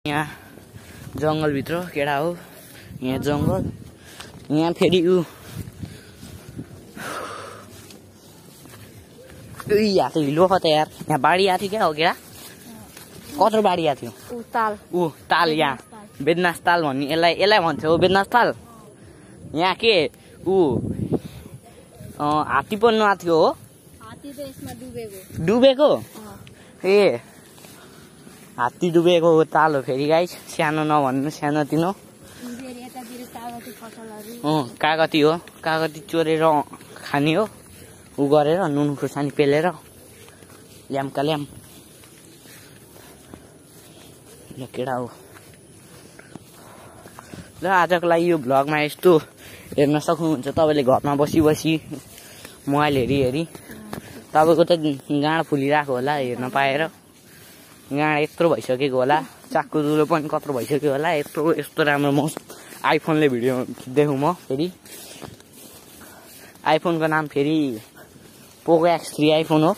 यहाँ जंगल भित्र केडा हो यहाँ जंगल यहाँ फेरि उ यहाँ तो हिलो त यार यहाँ बाढी आएको थियो क्या हो केडा कत्रो बाढी आएको थियो ताल यहाँ बेदनास ताल भन्ने यसलाई भन्छ बेदनास ताल यहाँ के उ हात्ती पर्नु आएको थियो हो हात्ती त यसमा डुबेको डुबेको ए हात्ती डुबेको ताल हो फेरि गाइस सानो नभन्नु सानो तिनो कागती हो कागती चोरेर खाने हो उ गरेर नुन खुर्सानी पेलेर ल्याम्का ल्याम ल केडा हो ल आजको लागि यो भ्लगमा यस्तो हेर्न सक्नुहुन्छ तपाईले घरमा बसी बसी मोबाइल हेरी तपाईको त गाँड फुलिरहेको होला हेर्न पाएर गाँड यत्रो भइसकेको होला चाकु दुलो पनि कत्रो भइसक्यो होला यस्तो राम्रो म आइफोनले भिडियो खिच्दैछु म फेरि आइफोनको नाम फेरि पोको X3 आइफोन हो।